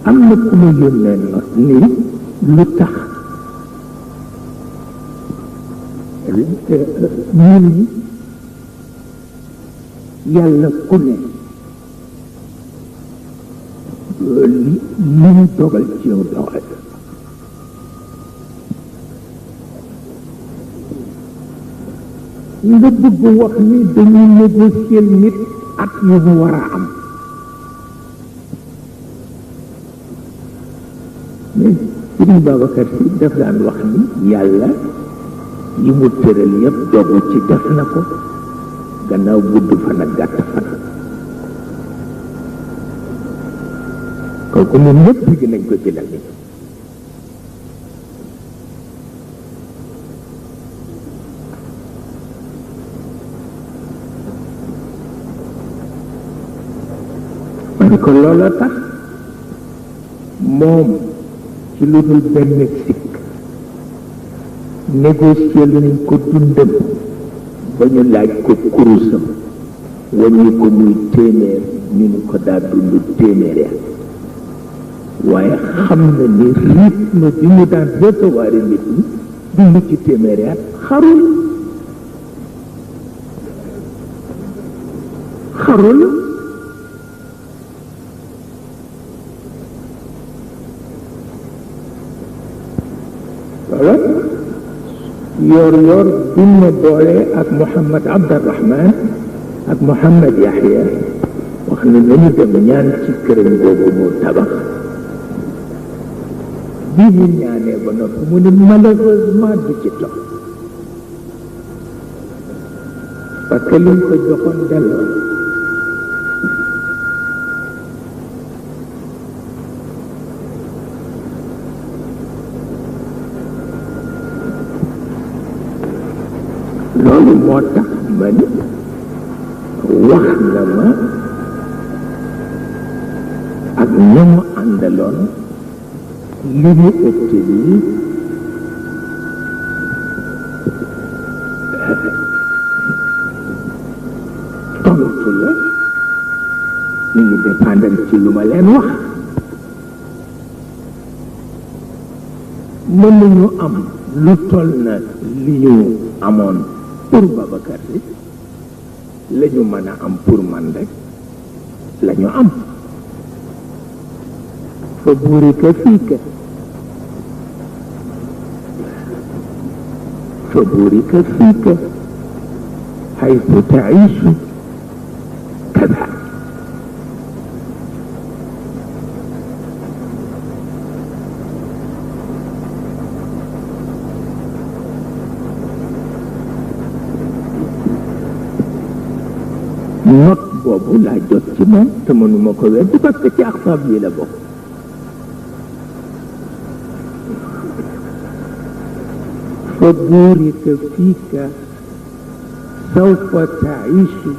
am na ku ma yónnee not ni lu tax ñun yàlla ku ne li mu dogal ci yow dogal nga bëgg wax ni dañuy négocier nit at yu mu war a am mais Sëriñ Babacar Si daf daan wax ni yàlla yi mu tëral yëpp dogu ci def na ko gannaaw gudd fan ak gàtt fan kooku ñun ñëpp bëgg nañ ko ci la ni man ko loola tax moom ci lu dul benn sikk négocier lu nañ ko dundam ba ñu laaj ko kurusam wàññi ko muy téeméer ñu ni ko daa dund téeméer ya waaye xam na ni rythme bi mu daan recevoir nit ñi dund ci téeméer ya xarul voilà yoor bi ma boole ak Mouhamad Abdarrahman ak Mouhamad Yahya wax na nañu dem ñaan ci këram boobu mu tabax bi ñu ñaanee ba noppi mu ne malheureusement du ci toog parce que liñ ko joxoon delloo loolu moo tax ma ni wax na ma ak ña mu àndaloon li ñu obtenir tontu la ñu ngi dépendre ci lu ma leen wax mën nañu am lu toll na li ñu amoon pour Babacar Si la ñu mën a am pour man rek la ñu am fa burika fiika fa burika fiika haythu taishu kada not boobu laa jot ci moom te mënuma ko weddi parce que ci axsaab yi la bokk fa buurika fiika sawfa taishu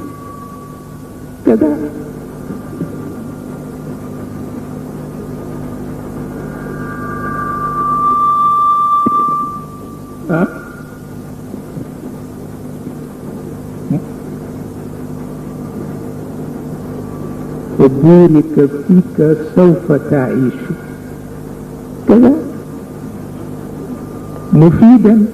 kada ah وبورك فيك سوف تعيش كذا مفيدا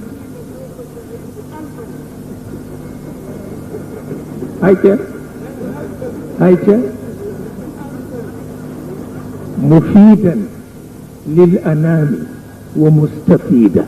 هيك مفيدا للأنام ومستفيدا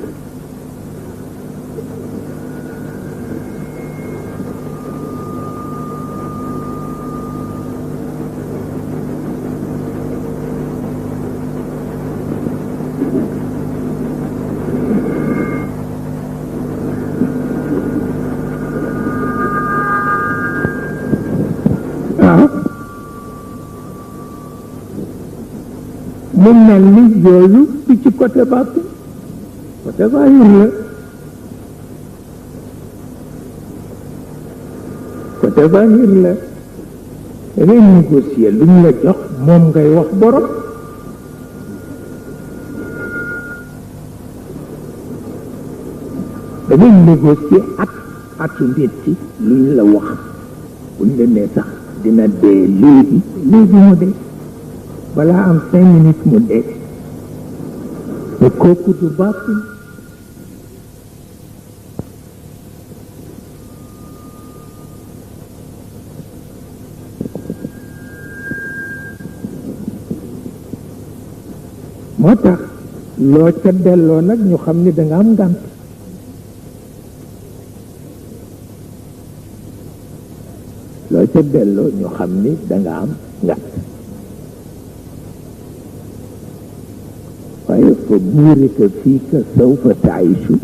mu mel ni yooyu bi ci côté bàpp côté zahir la côté zahir la dangay négocier lu ñu la jox moom ngay wax borom dangay négocier atu nit ci lu ñu la wax buñ la nee sax dina dee léegi mu dee balaa am 5 minutes mu dee te kooku du baatin moo tax loo ca delloo nag ñu xam ni danga am ngànt loo ca delloo ñu xam ni danga am ngànt waaye fa buurika fii ka sawfa taishu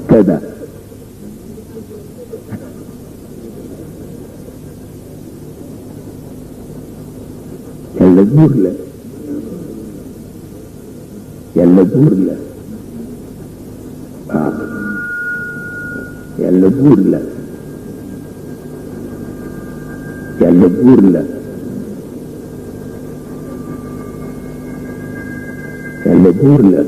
kada yàlla buur la yàlla buur la waaw yàlla buur la yàlla buur la yàlla buur la